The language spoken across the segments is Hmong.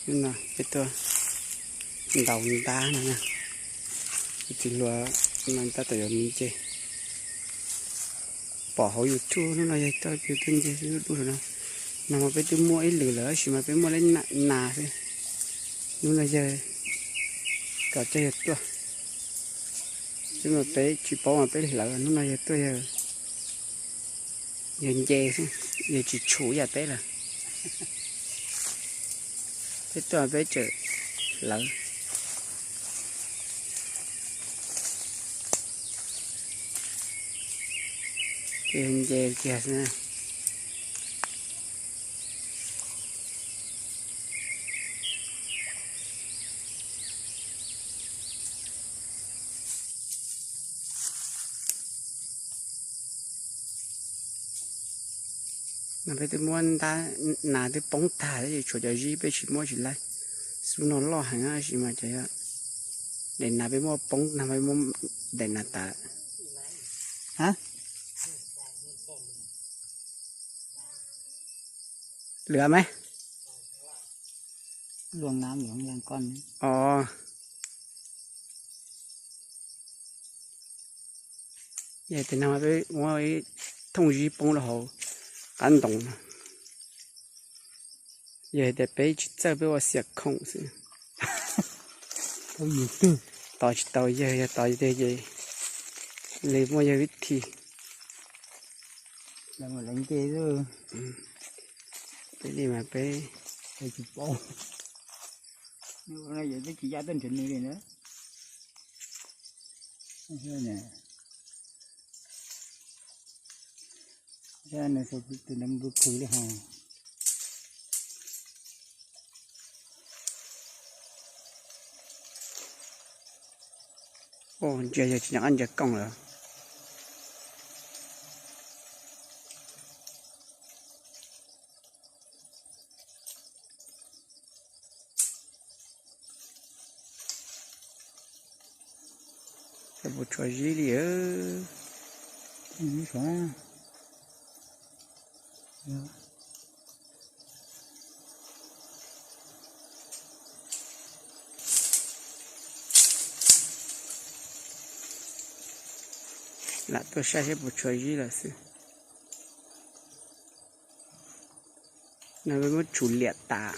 Hnub no peb tuaj ntaus ntab no na, tus txiv hluas no tab tom yuav mus nce. Pom hauv YouTube hnub no yawg coj peb tuaj nce dub dub no. Nag hmo peb twb muaj ib lwm lawm tab sis mas peb muaj leb nas xwb. Hnub no yawg kom coj yawg tuaj. Twb mas peb tsis paub mas peb hlawv, hnub no yawg tuaj yawg nce xwb, yawg tsis tshum yam peb lawm. Peb tuaj peb tseem hlawv. Ces nce kiag xwb na. No peb twb muab ntab, nas twb poob tag, tshuav cov zib peb tsis muab tsis laib. Xub no loj heev tab sis mas cov daim nas peb muab poob, no peb muab daim nas tas. Lwm me. Os, yog tias no peb muab ib thooj zib poob rau hauv qab ntoos no. Yog tias peb tsis txawj peb ua xiam khoom xwb. Tos tsis tau yawg, yog tos yawg ces li muaj yawg vib thi. Peb li mas peb tsis paub. Tsis ya tuaj nrhiav nws li na. Tus nrab npua khwv li hos. Ntsia yog tsis nco qab ntsia kooj lawm. Puas tshuav zib li. Lam tuaj saib seb puas tshuav zib lawm xwb. No peb muab tshum liam tas.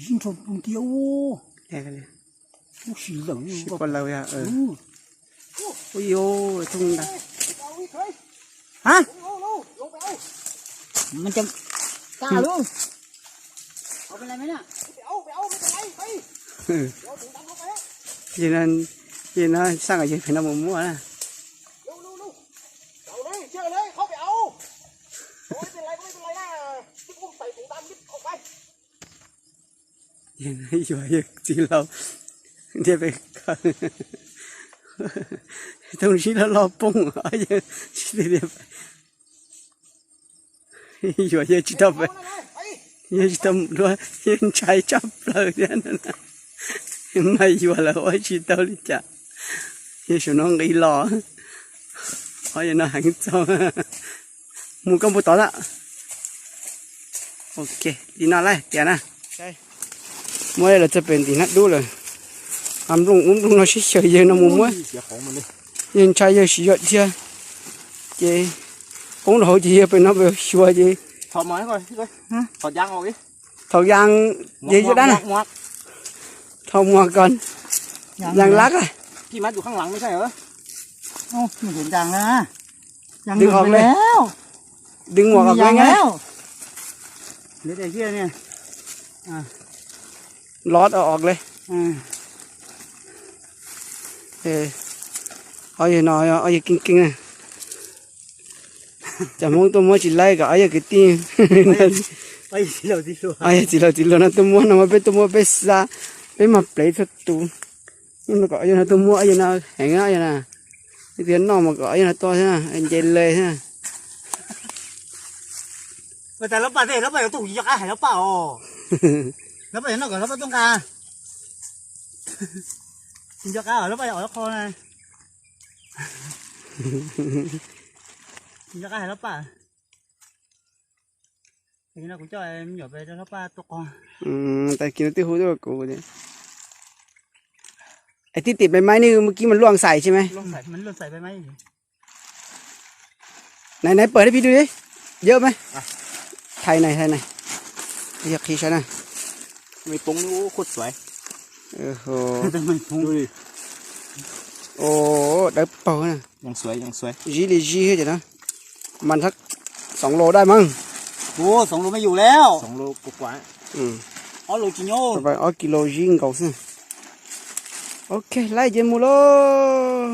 Zib nrog ntiag ua. Ub, sim lawm. Ui, thooj ntag. Hab, mas cas ka lub. Ces no, ces no saj kom yawg pem no mus muab na. Yuav yawg txiv laus ntiag pem kawg. Thooj zib loj loj poob, yawg tsis, yuav yawg tsis tau, yawg tsis tau mus dua, yawg ntshai tshaj plaws thiab. Mas yuav lawm ua tsis tau li cas. Yawg saum no nqis los, qhov yawg no heev txaus. Mus koj npua tod lawm. Ok, li no lawm tias na. Muab lawv txog pem ntim hnab dub lawm. Qab nplooj ub nplooj no sib xyaw yawg no mus muab. Yawg ntshai yawg siv yuam dhia. Ces poob rau hauv ces yawg pem no pem xyuas ces thaum yaa, yawg yuav dab na. Thaum muag ko yaa lab. ดึงออกเลย ดึงหมวกออกเลยไง Lod os os le. Ob yawg no ob yawg keej keej na. Cov Hmoob tuaj muab tsis laib kom ob yawg kwv tij. Ob yawg txiv laus txiv hluas no tuaj muab no mas peb tuaj muab peb xav, peb mag plev txhua tus. Hnub no kom ob yawg no tuaj muab ob yawg no heev ob yawg na. Ib tug noj mas kom ob yawg no tuaj xwb na, nce le xwb na. Lawv paj yuav tuaj kuv tsis nco qab hais lawv paj os. Lawv paj yuav noj kom lawv paj tuaj nqa. Tsis nco qab lawv paj yuav qho na. Tsis nco qab hais lawv paj. Kuv coj me nyuam pem rau lawv paj tuaj qho. Tag kis no twb hu tuaj kuv. Es tib tim peb maib ne, mus kib mas luaj xais tsis me. Nais nais pawg li phi du li, yawg me. Thais nais thais nais. Yog qhib saib na. Dawb paug na. Zib li zib thiab ces na. Mas thab xoom los dai mas. Ob kis los zib nkaus xwb. Ok, laib ces mus lauj.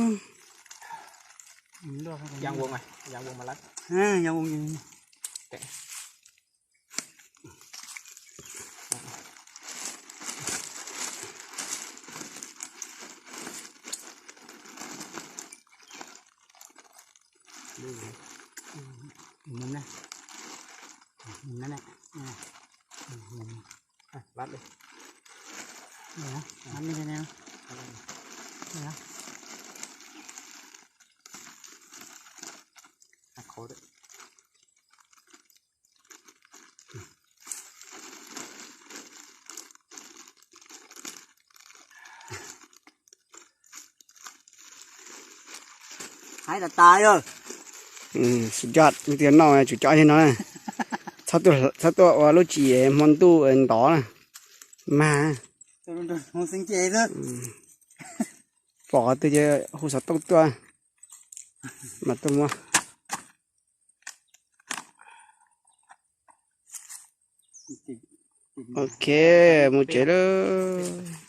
Haib tas tas. Sub yaj, tias noj tsum cov li no na. Txhob tuaj ua lub tsis hmo ntuj ntov na. Mag. Pom qhov twg ces hu xov tooj tuaj mas tuaj muab. Ok, mus tsev lawm.